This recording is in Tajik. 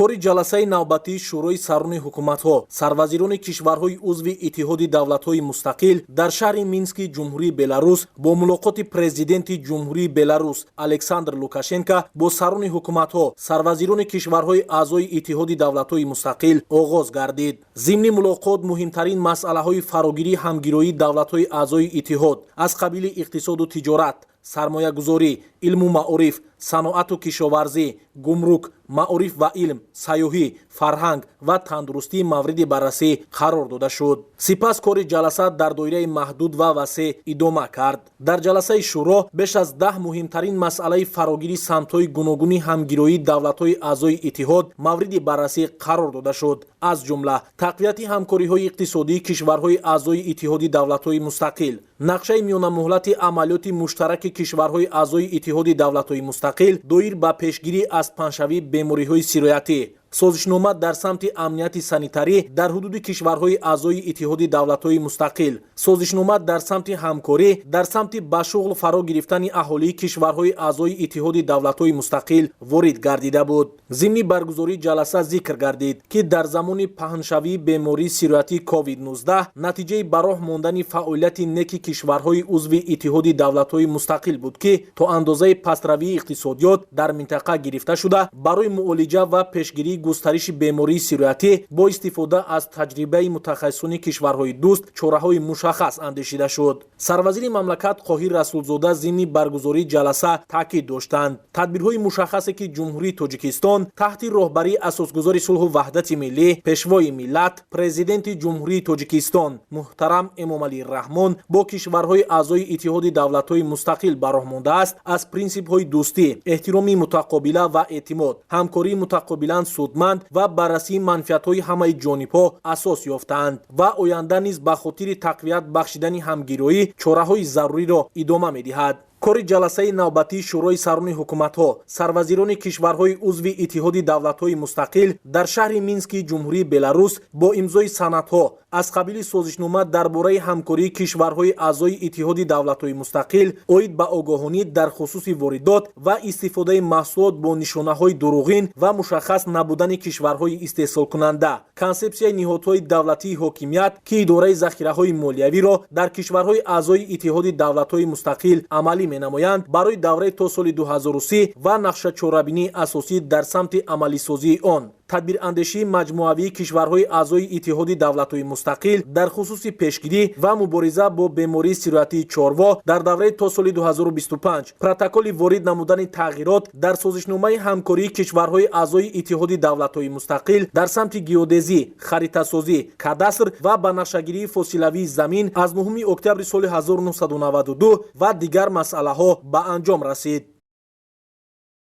Кори ҷаласаи навбатии Шӯрои сарони ҳукуматҳо, сарвазирони кишварҳои узви Иттиҳоди давлатҳои мустақил дар шаҳри Мински Ҷумҳурии Беларус бо мулоқоти президенти Ҷумҳурии Беларус Александр Лукашенко бо сарони ҳукуматҳо, сарвазирони кишварҳои аъзои Иттиҳоди давлатҳои мустақил оғоз гардид. Зимни мулоқот муҳимтарин масъалаҳои фарогирии ҳамгироии давлатҳои аъзои иттиҳод аз қабили иқтисоду тиҷорат, сармоягузорӣ, илму маориф, саноату кишоварзӣ, гумрук, маориф ва илм, сайёҳӣ, фарҳанг ва тандурустӣ мавриди баррасӣ қарор дода шуд. Сипас кори ҷаласа дар доираи маҳдуд ва васеъ идома кард. Дар ҷаласаи шӯро беш аз 10 муҳимтарин масъалаи фарогири самтҳои гуногуни ҳамгироии давлатҳои аъзои иттиҳод мавриди баррасӣ қарор дода шуд, аз ҷумла тақвияти ҳамкориҳои иқтисодии кишварҳои аъзои Иттиҳоди давлатҳои мустақил, нақшаи миёнамуҳлати амалиёти муштараки кишварҳои аъзои Иттиҳоди давлатҳои мустақил доир ба пешгирӣ аз паҳншавии бемориҳои сироятӣ, созишнома дар самти амнияти санитарӣ дар ҳудуди кишварҳои аъзои Иттиҳоди давлатҳои мустақил, созишнома дар самти ҳамкорӣ дар самти ба шуғл фаро гирифтани аҳолии кишварҳои аъзои Иттиҳоди давлатҳои мустақил ворид гардида буд. Зимни баргузории ҷаласа зикр гардид, ки дар замони паҳншавии бемории сироятии COVID-19 натиҷаи ба роҳ мондани фаъолияти неки кишварҳои узви Иттиҳоди давлатҳои мустақил буд, ки то андозаи пастравии иқтисодиёт дар минтақа гирифта шуда, барои муолиҷа ва пешгирии густариши бемории сироятӣ бо истифода аз таҷрибаи мутахассисони кишварҳои дӯст чораҳои мушаххас андешида шуд. Сарвазири мамлакат Қоҳир Расулзода зимни баргузории ҷаласа таъкид доштанд: тадбирҳои мушаххасе, ки Ҷумҳурии Тоҷикистон таҳти роҳбарии асосгузори сулҳу ваҳдати миллӣ, Пешвои миллат, Президенти Ҷумҳурии Тоҷикистон муҳтарам Эмомалӣ Раҳмон бо кишварҳои аъзои Иттиҳоди давлатҳои мустақил ба роҳ мондааст, аз принсипҳои дӯстӣ, эҳтироми мутақобила ва эътимод, ҳамкории мутақобилан судманд ва баррасии манфиатҳои ҳамаи ҷонибҳо асос ёфтаанд ва оянда низ ба хотири тақвият бахшидани ҳамгироӣ чораҳои заруриро идома медиҳад. Кори ҷаласаи навбатии Шӯрои сарони ҳукуматҳо, сарвазирони кишварҳои узви Иттиҳоди давлатҳои мустақил дар шаҳри Мински Ҷумҳурии Беларус бо имзои санадҳо аз қабили созишнома дар бораи ҳамкории кишварҳои аъзои Иттиҳоди давлатҳои мустақил оид ба огоҳонӣ дар хусуси воридот ва истифодаи маҳсулот бо нишонаҳои дурӯғин ва мушаххас набудани кишварҳои истеҳсолкунанда, консепсияи ниҳодҳои давлатии ҳокимият, ки идораи захираҳои молиявиро дар кишварҳои аъзои Иттиҳоди давлатҳои мустақил амалӣ менамоянд барои давраи то соли 2030 ва нақшачорабинии асосӣ дар самти амалисозии он, тадбирандешии маҷмӯавии кишварҳои аъзои Иттиҳоди давлатҳои мустақил дар хусуси пешгирӣ ва мубориза бо бемории сироятии чорво дар давраи то соли 2025, протоколи ворид намудани тағйирот дар созишномаи ҳамкории кишварҳои аъзои Иттиҳоди давлатҳои мустақил дар самти геодезӣ, харитасозӣ, кадастр ва банақшагирии фосилавии замин аз 9 октябри соли 1992 ва дигар масъалаҳо ба анҷом расид.